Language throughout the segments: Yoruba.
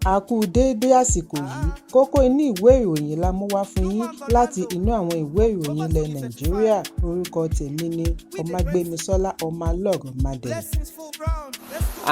A kú déédé àsìkò yìí. Kókó inú ìwé ìròyìn la mú wá fún yín láti inú àwọn ìwé ìròyìn ilẹ̀ Nàìjíríà. Orúkọ tèmi ni Ọmágbémisọ́lá Ọmọlọ́rọ̀mádé.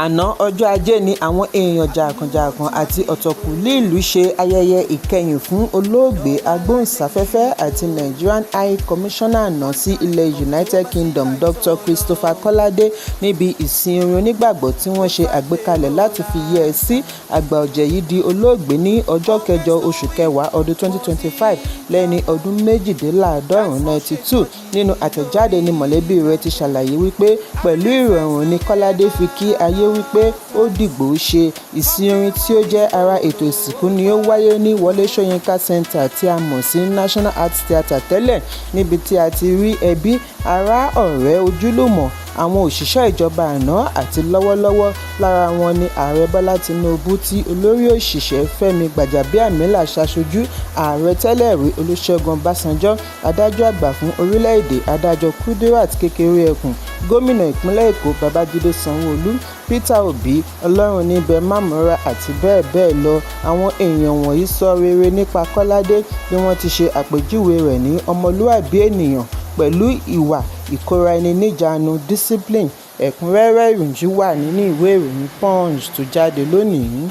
Àná ọjọ́ Ajé ni àwọn èèyàn jàǹkànjàǹkàn àti ọ̀tọ̀kùlú ìlú ṣe ayẹyẹ ìkẹyìn fún olóògbé agbóhùnsáfẹ́fẹ́ àti Nigerian High Commissioner àná sí ilẹ̀ United Kingdom, Dr. Christopher Kolade, níbi ìsìn orin onígbàgbọ́ tí wọ́n ṣe àgbékalẹ̀ láti fi yẹ́ ẹ sí. Àgbà ọ̀jẹ̀ yìí di olóògbé ní ọjọ́ kẹjọ oṣù kẹwàá ọdún 2025 lẹ́ni ọdún 92, 92. Nínú àtẹ̀jáde ní mọ̀lẹ́bí rẹ̀ ti ṣàlàyé wípé pẹ̀lú ìrọ̀rùn ni Kọ́ládé fi kí ayé wípé ó dìgbòóṣe. Ìsìn orin tí ó jẹ́ ara ètò ìsìnkú ni ó wáyé ní Wọlé Ṣóyínká Centre tí a mọ̀ sí National Arts Theatre tẹ́lẹ̀, níbi tí a ti rí ẹbí, ará, ọ̀rẹ́, ojúlùmọ̀, àwọn òṣìṣẹ́ ìjọba àná àti lọ́wọ́lọ́wọ́. Lára wọn ni Ààrẹ Bọ́lá Tinubu tí olórí òṣìṣẹ́ Fẹ́mi Gbàjàbíàmílà ṣaṣojú, Ààrẹ tẹ́lẹ̀ rí Olúṣẹ́gun Ọbásanjọ́, Adájọ́ Àgbà fún orílẹ̀-èdè Adájọ́ Kudirat Kékeré-Ekun, Gómìnà Ìpínlẹ̀ Èkó Babájídé Sanwó-Olú, Peter Obi, Ọlọ́runníbẹ̀ Mamora àti bẹ́ẹ̀ bẹ́ẹ̀ lọ. Àwọn èèyàn wọ̀nyí sọ rere nípa Kọ́ládé bí wọ́n ti ṣe àpèjúwe rẹ̀ ní ọmọlúàbí ènìyàn pẹ̀lú ìwà ìkóraẹni-níjàánu, discipline. Ẹ̀kúnrẹ́rẹ́ ìròyìn wà nínú ìwé ìròyìn Punch tó jáde lónìí.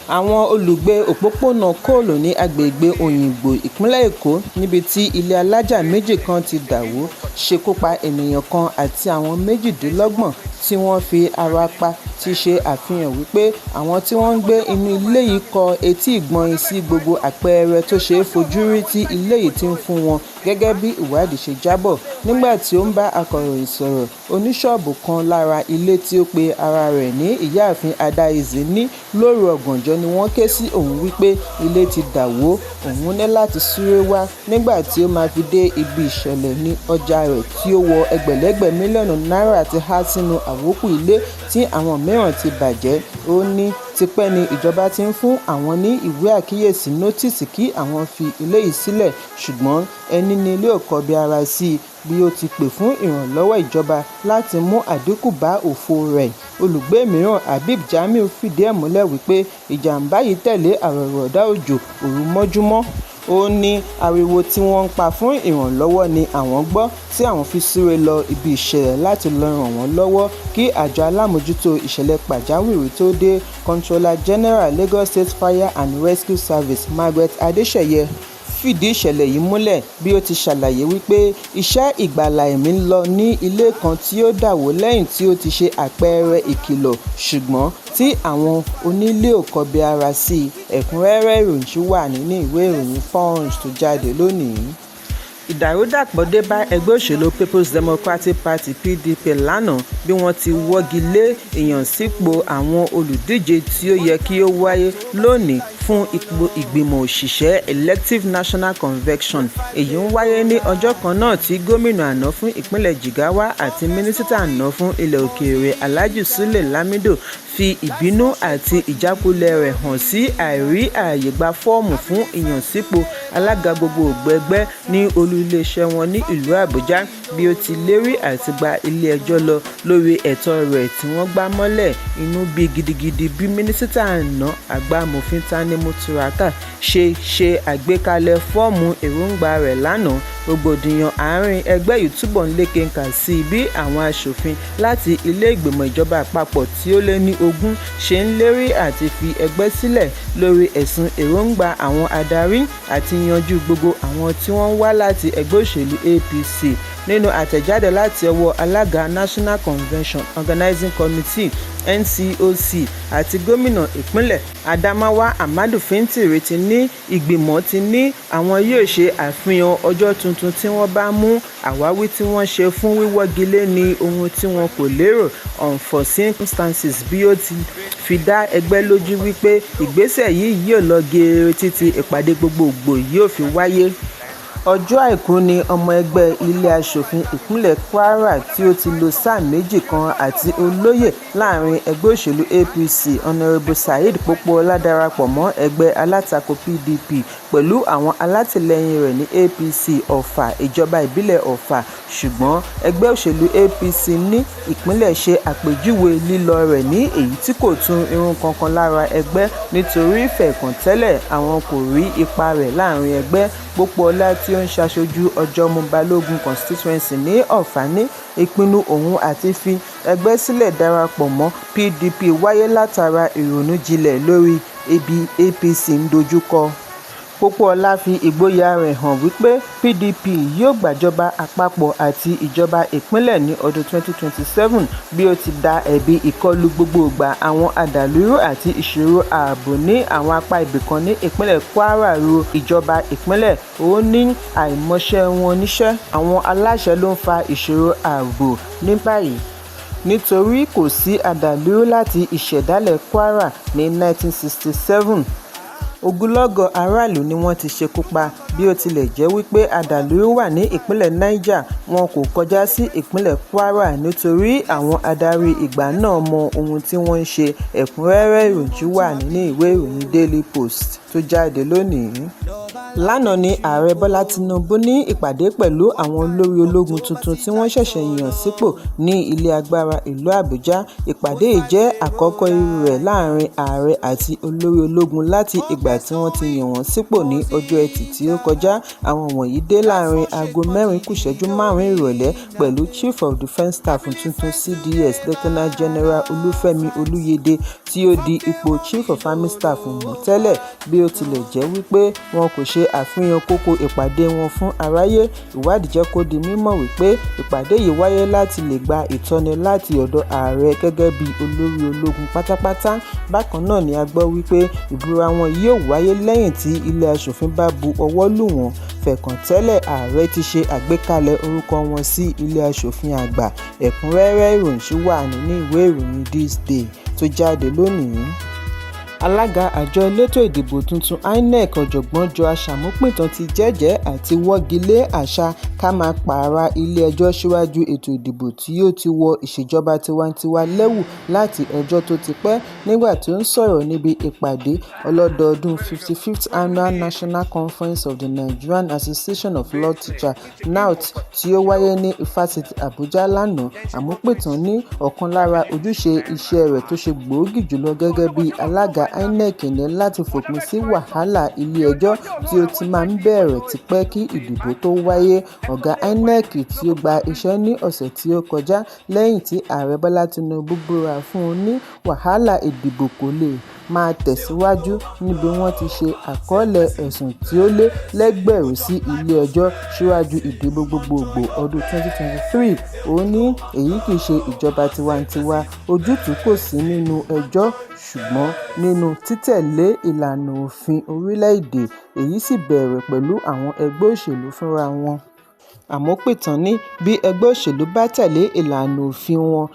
Àwọn olùgbé òpópónà Kóòlù ní agbègbè Òyìngbò, ìpínlẹ̀ Èkó, níbi tí ilé alájà méjì kan ti dà wó ṣekú pa ènìyàn kan àti àwọn 28 tí wọ́n fi ara pa, ti ṣe àfihàn wípé àwọn tí wọ́n ń gbé inú ilé yìí kọ etí ìgbọ́yín sí gbogbo àpẹẹrẹ tó ṣeé fojú rí tí ilé yìí ti ń fún wọn, gẹ́gẹ́ bí ìwádìí ṣe jábọ̀. Nígbà tí ó ń bá akọ̀ròyìn sọ̀rọ̀, oníṣọ́ọ̀bù kan lára ilé tí ó pe ara rẹ̀ ní Ìyáàfin Adáìzè ní lóru ọ̀gànjọ́ ni wọ́n ké sí òun wípé ilé ti dà wó, òun ní láti súré wá. Nígbà tí ó máa fi dé ibi ìṣẹ̀lẹ̀ ní ọjà rẹ̀ tí ó wọ ẹgbẹ̀lẹ́gbẹ̀ mílíọ̀nù náírà ti há sínú àwókù ilé tí àwọn mìíràn ti bàjẹ́. Ó ní tipẹ́ ni ìjọba ti ń fún àwọn ní ìwé àkíyèsí, nótìsì, kí àwọn fi ilé yìí sílẹ̀, ṣùgbọ́n ẹni nílé ò kọbi ara sí bí ó ti pè fún ìrànlọ́wọ́ ìjọba láti mú àdínkù bá òfò rẹ̀. Olùgbé mìíràn, Habib Jamiu, fìdí ẹ̀ múlẹ̀ wípé ìjàmbá yìí tẹ̀lé àrọ̀rọ̀dá òjò òru mọ́júmọ́. Ó ní ariwo tí wọ́n ń pa fún ìrànlọ́wọ́ ni àwọn gbọ́ tí àwọn fi súré lọ ibi ìṣẹ̀lẹ̀ láti lọ ràn wọ́n lọ́wọ́ kí àjọ alámòójútó ìṣẹ̀lẹ̀ pàjáwìrì tó dé. Comptroller General, Lagos State Fire and Rescue Service, Margaret Adeseye, fìdí ìṣẹ̀lẹ̀ yìí múlẹ̀ bí ó ti ṣàlàyé wípé iṣẹ́ ìgbàlà ẹ̀mí ń lọ ní ilé kan tí ó dà wó lẹ́yìn tí ó ti ṣe àpẹẹrẹ ìkìlọ̀, ṣùgbọ́n tí àwọn onílé ò kọbi ara sí i. Ẹ̀kúnrẹ́rẹ́ ìròyìn wà nínú ìwé ìròyìn Punch tó jáde lónìí. Ìdàrúdàpọ̀ dé bá ẹgbẹ́ òṣèlú Peoples Democratic Party, PDP, lánàá bí wọ́n ti wọ́gi lé ìyànsípò àwọn olùdíje tí ó yẹ kí ó wáyé lónìí fún ipò ìgbìmọ̀ òṣìṣẹ́, Elective National Convention. Èyí ń wáyé ní ọjọ́ kan náà tí gómìnà àná fún ìpínlẹ̀ Jigawa àti mínísítà àná fún ilẹ̀ òkèèrè, Alhaji Sule Lamido, fi ìbínú àti ìjákulẹ̀ rẹ̀ hàn sí àìrí ààyè gba fọ́ọ̀mù fún ìyànsípò alága gbogboògbò ẹgbẹ́ ní olú iléeṣẹ́ wọn ní ìlú Àbújá, bí ó ti lérí àti gba ilé-ẹjọ́ lọ lórí ẹ̀tọ́ rẹ̀ tí wọ́n gbá mọ́lẹ̀. Inú bí gidigidi bí mínísítà àná, àgbà amòfin Tanimu Turaki, ṣe ṣe àgbékalẹ̀ fọ́ọ̀mù èròǹgbà rẹ̀ lánàá. Rògbòdìyàn àárín ẹgbẹ́ yìí túbọ̀ ń lékenkà sí bí àwọn aṣòfin láti ilé ìgbìmọ̀ ìjọba àpapọ̀ tí ó lé ní 20 ṣe ń lérí àti fi ẹgbẹ́ sílẹ̀ lórí ẹ̀sùn èròǹgbà àwọn adarí àti yanjú gbogbo àwọn tí wọ́n wá láti ẹgbẹ́ òṣèlú APC. Nínú àtẹ̀jáde láti ọwọ́ alága National Convention Organizing Committee, NCOC, àti gómìnà ìpínlẹ̀ Adamawa, Ahmadu Fintiri, ti ní ìgbìmọ̀ ti ní àwọn yóò ṣe àfihàn ọjọ́ tuntun tí wọ́n bá mú. Àwáwí tí wọ́n ṣe fún wíwọ́gilé ní ohun tí wọn kò lérò, unforeseen circumstances, bí ó ti fi dá ẹgbẹ́ lójú wípé ìgbésẹ̀ yìí yóò lọ geere títí ìpàdé gbogbogbò yóò fi wáyé. Ọjọ́ Àìkú ni ọmọ ẹgbẹ́ ilé aṣòfin ìpínlẹ̀ Kwara tí ó ti lo sáà méjì kan àti olóyè láàrin ẹgbẹ́ òṣèlú APC, Honorébù Saheed Popoola, darapọ̀ mọ́ ẹgbẹ́ alátakò PDP pẹ̀lú àwọn alátìlẹyìn rẹ̀ ní APC Ọfà, ìjọba ìbílẹ̀ Ọfà. Ṣùgbọ́n ẹgbẹ́ òṣèlú APC ní ìpínlẹ̀ ṣe àpèjúwe lílọ rẹ̀ ní èyí tí kò tu irun kankan lára ẹgbẹ́ nítorí fẹ̀ẹ̀kàn tẹ́lẹ̀ àwọn kò rí ipa rẹ̀ láàrin ẹgbẹ́. Popoola, tí ó ń ṣaṣojú Ọ̀jọ́mú Balógun Constituency ní Ọfà, ní ìpinnu òun àti fi ẹgbẹ́ sílẹ̀ darapọ̀ mọ́ PDP wáyé látara ìrònú jinlẹ̀ lórí ibi APC ń dojúkọ. Popoola fi ìgboyà rẹ̀ hàn wípé PDP yóò gbàjọba àpapọ̀ àti ìjọba ìpínlẹ̀ ní ọdún 2027, bí ó ti da ẹ̀bi ìkọlù gbogboògbà àwọn adàlúrú àti ìṣòro ààbò ní àwọn apá ibìkan ní ìpínlẹ̀ Kwara ru ìjọba ìpínlẹ̀. Ó ní àìmọṣẹ́ wọn níṣẹ́ àwọn aláṣẹ ló ń fa ìṣòro ààbò ní báyìí, nítorí kò sí adàlúrú láti ìṣẹ̀dálẹ̀ Kwara ní 1967. Ogunlọ́gọ̀ aráàlú ni wọ́n ti ṣekú pa. Bí ó tilẹ̀ jẹ́ wípé adàlúrú wà ní ìpínlẹ̀ Niger, wọn kò kọjá sí ìpínlẹ̀ Kwara nítorí àwọn adarí ìgbà náà mọ ohun tí wọ́n ń ṣe. Ẹ̀kúnrẹ́rẹ́ ìròyìn wà nínú ìwé ìròyìn Daily Post tó jáde lónìí. Lánàá ní Ààrẹ Bọ́lá Tinubu ní ìpàdé pẹ̀lú àwọn olórí ológun tuntun tí wọ́n ṣẹ̀ṣẹ̀ yàn sípò ní ilé agbára ìlú Àbújá. Ìpàdé yìí jẹ́ àkọ́kọ́ irú rẹ̀ láàrin ààrẹ àti olórí ológun láti ìgbà tí wọ́n ti yàn wọ́n sípò ní ọjọ́ Ẹtì tí ó kọjá. Àwọn wọ̀nyí dé láàrin aago 4:05 ìrọ̀lẹ́ pẹ̀lú Chief of Defence Staff tuntun, CDS, Lieutenant General Olúfẹ́mi Olúyẹdẹ, tí ó di ipò Chief of Army Staff mú tẹ́lẹ̀. Bí ó tilẹ̀ jẹ́ wípé wọn kò ṣe àfihàn kókó ìpàdé wọn fún aráyé, ìwádìí jẹ́ kó di mímọ̀ wípé ìpàdé yìí wáyé láti lè gba ìtọ́ni láti ọ̀dọ̀ ààrẹ gẹ́gẹ́ bí olórí ológun pátápátá. Bákan náà ni a gbọ́ wípé ìbúra wọn yóò wáyé lẹ́yìn tí ilé aṣòfin bá bu ọwọ́ lù wọ́n. Fẹ̀ẹ̀kàn tẹ́lẹ̀, ààrẹ ti ṣe àgbékalẹ̀ orúkọ wọn sí ilé aṣòfin àgbà. Ẹ̀kúnrẹ́rẹ́ ìròyìn wà nínú ìwé ìròyìn This Day tó jáde lónìí. Alága àjọ elétò ìdìbò tuntun INEC, Ọ̀jọ̀gbọ́n Joash Amupitan, ti jẹ́jẹ̀ẹ́ àti wọ́gi lé àṣà ká máa pààrà ilé-ẹjọ́ síwájú ètò ìdìbò tí ó ti wọ ìṣèjọba tiwantiwa lẹ́wù láti ọjọ́ tó ti pẹ́. Nígbà tó ń sọ̀rọ̀ níbi ìpàdé ọlọ́dọọdún 55th Annual National Conference of the Nigerian Association of Law Teachers, NALT, tí ó wáyé ní Ifásitì Àbújá lánàá, Amupitan ní ọ̀kan lára ojúṣe iṣẹ́ rẹ̀ tó ṣe gbòógì jùlọ gẹ́gẹ́ bí alága INEC ní láti fòpin sí wàhálà ilé-ẹjọ́ tí ó ti máa ń bẹ̀rẹ̀ tipẹ́ kí ìdìbò tó wáyé. Ọ̀gá INEC tí ó gba iṣẹ́ ní ọ̀sẹ̀ tí ó kọjá lẹ́yìn tí Ààrẹ Bọ́lá Tinubu búra fún un, ní wàhálà ìdìbò kò lè máa tẹ̀síwájú níbi wọ́n ti ṣe àkọọ́lẹ̀ ẹ̀sùn tí ó lé lẹ́gbẹ̀rún sí ilé-ẹjọ́ síwájú ìdìbò gbogboògbò ọdún 2023. Ó ní èyí kì í ṣe ìjọba tiwantiwa, ojútùú kò sí nínú ẹjọ́ ṣùgbọ́n nínú títẹ̀lé ìlànà òfin orílẹ̀-èdè, èyí sì bẹ̀rẹ̀ pẹ̀lú àwọn ẹgbẹ́ òṣèlú fúnra wọn. Amupitan ní bí ẹgbẹ́ òṣèlú bá tẹ̀lé ìlànà òfin, wọ́n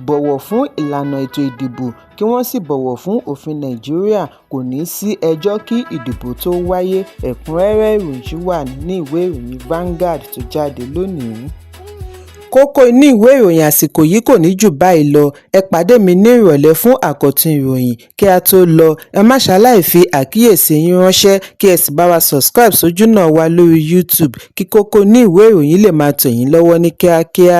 bọ̀wọ̀ fún ìlànà ètò ìdìbò kí wọ́n sì bọ̀wọ̀ fún òfin Nàìjíríà, kò ní sí ẹjọ́ kí ìdìbò tó wáyé. Ẹ̀kúnrẹ́rẹ́ ìròyìn wà nínú ìwé ìròyìn Vanguard tó jáde lónìí. Kókó inú ìwé ìròyìn àsìkò yìí kò ní jù báyìí lọ. Ẹ pàdé mi ní ìrọ̀lẹ́ fún àkọ́tún ìròyìn. Kí a tó lọ, ẹ má ṣaláì fi àkíyèsí yín ránṣẹ́ kí ẹ sì bá wa subscribe sójúnà wa lórí YouTube kí kókó inú ìwé ìròyìn lè máa tẹ̀ yín lọ́wọ́ ní kíákíá.